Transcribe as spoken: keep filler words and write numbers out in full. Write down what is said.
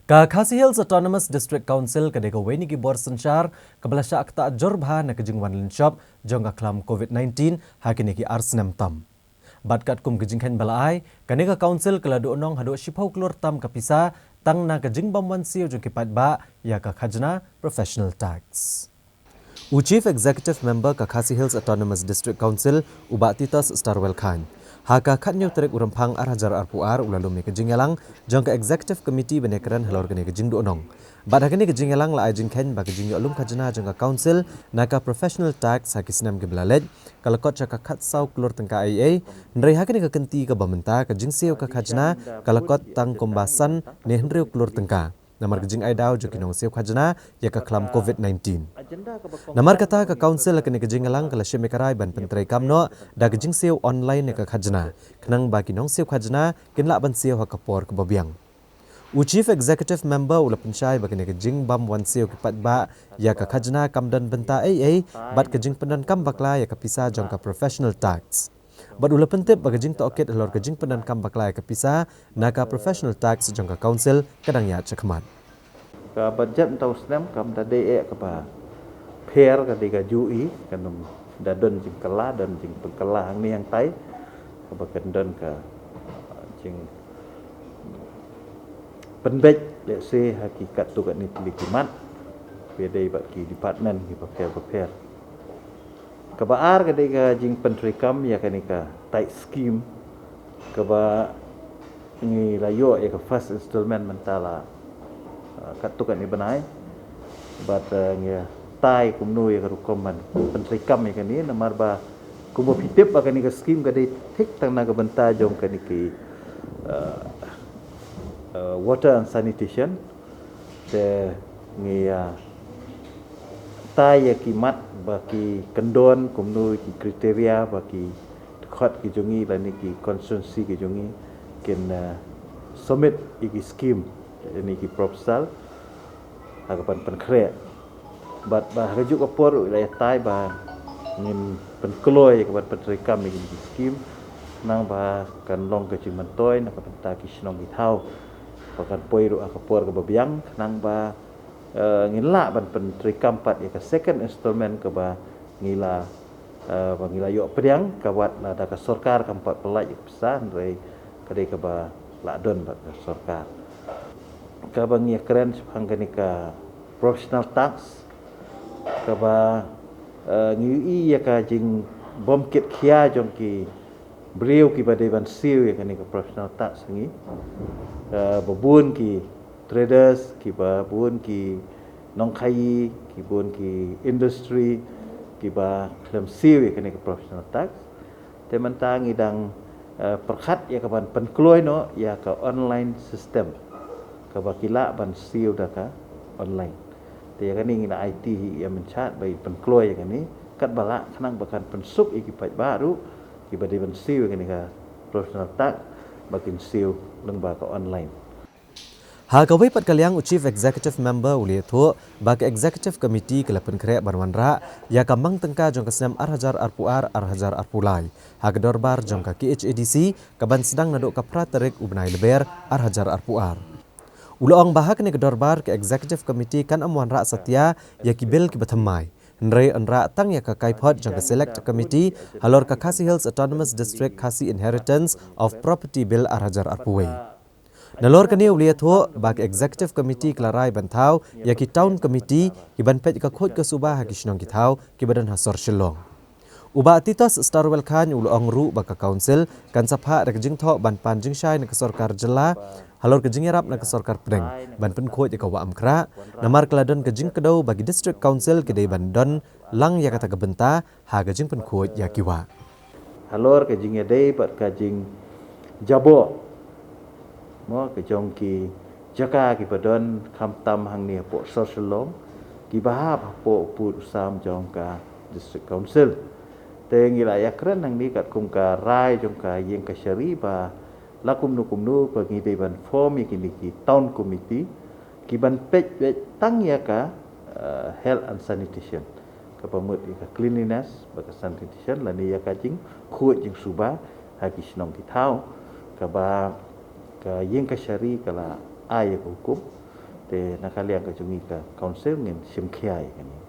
Ka Khasi Hills Autonomous District Council ka dei kawei na ki bor synshar kaba la shah ktah jur bha na ka jingwan lynshop jong ka khlam COVID nineteen ha kine ki ar snem tam. Bad katkum ka jingkheiñ ba la ai, kane ka council ka la duhnong haduh shiphew klur tam ka pisa tang na ka jingbym wan siew jong ki paidbah ïa ka khajna professional tax. U Chief Executive Member ka Khasi Hills Autonomous District Council, u Bah Titos Starwell Chyne, ha ka khathynñiew tarik u Rymphang ar hajar arphew ar u la lum ïa ka jingïalang jong ka Executive Committee ban ïakren halor kane ka jingduhnong. Bad ha kane ka jingïalang la ai jingkheiñ ba ka jingïoh lum khajna jong ka council na ka professional tax ha ki snem kiba la leit ka la kot sha ka khatsaw klur tyngka eiei, hynrei ha kane ka kynti kaba mynta ka jingsiew ka khajna ka la kot tang kumba san ne hynriew klur tyngka. Namar ka jingai daw jong ki nongsiew khajna ïa ka khlam COVID nineteen. Namar kata ka council ha kane ka jingïalang ka la shim ïa ka rai ban pyntreikam noh da ka jingsiew online ïa ka khajna, khnang ba ki nongsiew khajna kin lah ban siew ha ka por kaba biang. U Chief Executive Member u la pynshai ba kane ka jingbym wan siew ki paidbah ïa ka khajna kam don bynta eiei bad ka jingpyndonkam bakla ïa ka pisa jong ka professional tax. Bad u la pyntip ba ka jingtohkit halor ka jingpyndonkam bakla ïa ka pisa na ka professional tax jong ka council ka dang ïaid shakhmat. Ka budget mynta u snem kam da dei eh kaba pher, ka dei ka juh i, kan ym da don jingkylla, don jingpynkylla hangne hangtai, kaba kan don ka jingpynbeit lehse ha ki katto katne tylli ki mat, pyrshah bad ki department kiba pher bapher. Kaba ar ka dei ka jingpyntreikam ïa kane ka taiñ scheme kaba ngi la ïoh ïa ka first installment mynta la, ah, katto katne bnai. Bad, ah, ngi tai kumno ïa ka rukom ban pyntreikam ïa kane, namar ba kumba phi tip ba kane ka scheme ka dei thik tang na ka bynta jong kane ki, ah, ah, water and sanitation. Te ngi, ah, tai ïa ki mat ba ki kyndon kumno, ki kriteria ba ki dkhot ki jong ngi lane ki konstituensi ki jong ngi kin, ah, submit ïa ki scheme lane ki proposal ha ka ban pynkhreh. Bad ba ha kajuh ka por ruh la ïa tai ba ngin pynkloi ïa ka ban pyntreikam ïa kine ki scheme, khnang ba kan long ka jingmyntoi na ka bynta ki shnong ki thaw ba kan poi ruh ha ka por kaba biang, khnang ba, eh, ngin lah ban pyntreikam pat ïa ka second installment kaba ngi la, eh, ba ngi la ïoh pdiang, ka wat la da ka sorkar kam pat pyllait ïa ka pisa, hynrei ka dei kaba la don bad ka sorkar. Kaba ngi ïakren shaphang kane ka professional tax, kaba, eh, ngi ïohi ïa ka jingbym kit khia jong ki briew kiba dei ban siew ïa kane ka professional tax ha ngi. Eh, ba bun ki traders, kiba bun ki nongkhaïi, ki bun ki industry kiba khlem siew ïa kane ka professional tax. Te mynta ngi dang, eh, pyrkhat ïa ka ban pynkloi noh ïa ka online system, kaba ki lah ban siew da ka online. Te ïa kane ngi na aiti hi ïa mynshad ba i pynkloi ïa kane katba lah, khnang ba kan pynsuk ïa ki paidbah ruh kiba dei ban siew ïa kane ka professional tax ba kin siew lyngba ka online. Ha kawei pat ka liang, u Chief Executive Member u la ïathuh ba ka Executive Committee ka la pynkhreh ban wanrah ïa ka mang tyngka jong ka snem ar hajar arphew ar ar hajar arphew lai ha ka dorbar jong ka K H A D C, ka ban sdang naduh ka phra tarik u bnai Lber ar hajar arphew ar. U la ong ba ha kane ka dorbar ka Executive Committee kan ym wanrah satia ïa ki bill kiba thymmai, hynrei yn rah tang ïa ka kaiphod jong ka Select Committee halor ka Khasi Hills Autonomous District Khasi Inheritance of Property Bill ar hajar arphew wei. Nalor kane u la ïathuh ba ka Executive Committee ka la rai ban thaw ïa ki Town Committee ki ban peit ka khuid ka suba ha ki shnong ki thaw kiba don ha sor Shillong. U Bah Titos Starwell Chyne u la ong ruh ba ka Council kan sa phah da ka jingthoh ban pan jingshai na ka sorkar jylla halor ka jingïarap na ka sorkar pdeng ban pynkhuid ïa ka Wah Umkhrah, namar ka la don ka jingkdew ba ki District Council ki dei ban don lang ïa kata ka bynta ha ka jingpynkhuid ïa ki wah. Halor ka jingïadei bad ka jingjaboh, mo, ka jong ki jaka kiba don khamtam hangne hapoh sor Shillong, kiba hap hapoh u pud u sam jong ka District Council. Te ngi la ïakren hangne katkum ka rai jong ka ïing kashari ba la kumno kumno ba ngi dei ban form ïa kine ki Town Committee, ki ban peit, peit tang ïa ka, eh, health and sanitation, kaba mut ïa ka cleanliness bad ka sanitation, lane ïa ka jingkhuid jingsuba ha ki shnong ki thaw, kaba ka ïing kashari ka la ai ïa ka hukum. Te na ka liang ka jong ngi ka council ngin shim khia ïa kane.